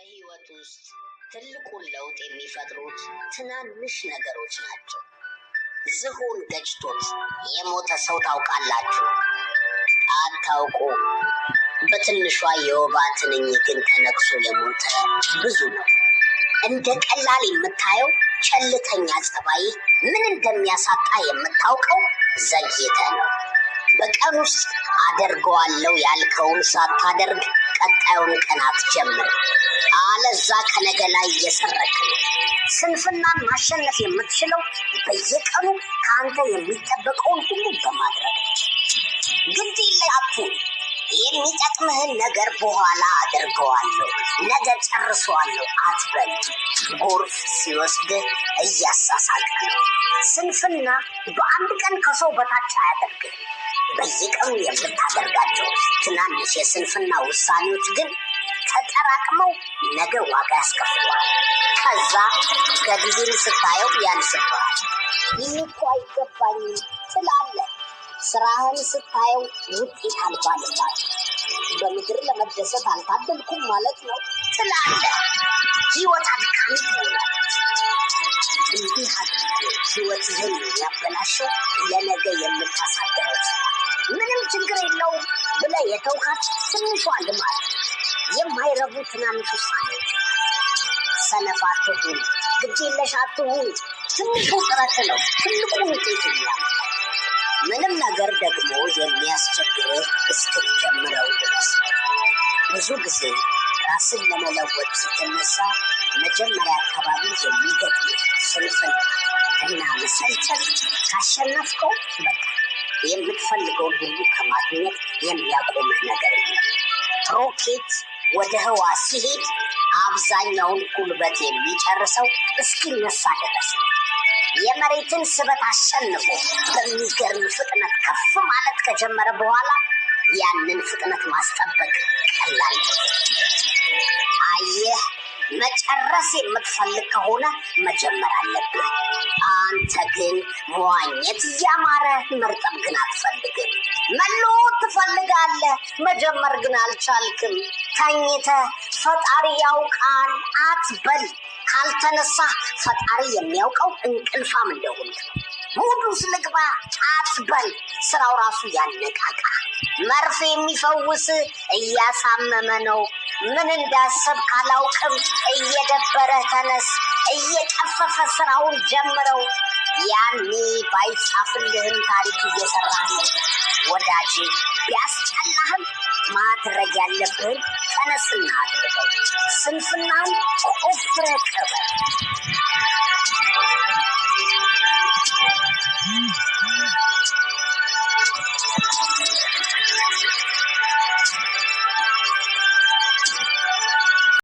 በህይወት ውስጥ ትልቁን ለውጥ የሚፈጥሩት ትናንሽ ነገሮች ናቸው። ዝሆን ገጭቶት የሞተ ሰው ታውቃላችሁ? አታውቁም። በትንሿ የወባ ትንኝ ግን ተነክሶ የሞተ ብዙ ነው። እንደ ቀላል የምታየው ቸልተኛ ጸባይ ምን እንደሚያሳጣ የምታውቀው ዘግይተህ ነው። በቀን ውስጥ አደርገዋለሁ ያልከውን ሳታደርግ ቀጣዩን ቀን አትጀምር። አለዛ ከነገ ላይ እየሰረክ ነው። ስንፍናን ማሸነፍ የምትችለው በየቀኑ ከአንተ የሚጠበቀውን ሁሉ በማድረግ ነው። ግድ የለህ አትሁን። የሚጠቅምህን ነገር በኋላ አደርገዋለሁ፣ ነገ ጨርሰዋለሁ አትበል። ጎርፍ ሲወስድህ እያሳሳቀ ነው። ስንፍና በአንድ ቀን ከሰው በታች አያደርግህም። በየቀኑ የምታደርጋቸው ትናንሽ የስንፍና ውሳኔዎች ግን ተጠራቅመው ነገ ዋጋ ያስከፍለዋል። ከዛ ገድሉን ስታየው ያንስብሃል። ይህ እኮ አይገባኝም ትላለህ። ስራህን ስታየው ውጤት አልባ ልፋት፣ በምድር ለመደሰት አልታደልኩም ማለት ነው ትላለህ። ህይወት አድካሚ ትሆናለች። እንዲህ አድርጎ ህይወትህን የሚያበላሸው ለነገ የምታሳደረው ስራ ምንም ችግር የለውም ብለህ የተውካት ትንሿ ልማድ፣ የማይረቡ ትናንሽ ውሳኔዎች። ሰነፍ አትሁን፣ ግዴለሽ አትሁን። ትንሹ ጥረት ነው ትልቁን ውጤት የሚያመጣው። ምንም ነገር ደግሞ የሚያስቸግርህ እስክትጀምረው ድረስ ነው። ብዙ ጊዜ ራስን ለመለወጥ ስትነሳ መጀመሪያ አካባቢ የሚገጥምህ ስንፍና እና መሰልቸት ካሸነፍከው በቃ የምትፈልገውን ሁሉ ከማግኘት የሚያቆምህ ነገር የለም። ሮኬት ወደ ህዋ ሲሄድ አብዛኛውን ጉልበት የሚጨርሰው እስኪነሳ ድረስ ነው። የመሬትን ስበት አሸንፎ በሚገርም ፍጥነት ከፍ ማለት ከጀመረ በኋላ ያንን ፍጥነት ማስጠበቅ ቀላል ነው። አየህ፣ መጨረስ የምትፈልግ ከሆነ መጀመር አለብህ። አንተ ግን መዋኘት እያማረ መርጠብ ግን አትፈልግም። መለወጥ ትፈልጋለህ፣ መጀመር ግን አልቻልክም። ተኝተህ ፈጣሪ ያውቃል አትበል። ካልተነሳህ ፈጣሪ የሚያውቀው እንቅልፋም እንደሆንክ ነው። ሙድ ውስጥ ልግባ አትበል። ስራው ራሱ ያነቃቃ። መርፌ የሚፈውስ እያሳመመ ነው። ምን እንዳሰብክ አላውቅም። እየደበረ ተነስ፣ እየቀፈፈ ስራውን ጀምረው። ያኔ ባይጻፍልህም ታሪክ እየሰራህ ነው ወዳጄ። ቢያስጠላህም ማድረግ ያለብህን ተነስና አድርገው። ስንፍናን ቆፍረህ ቅበር።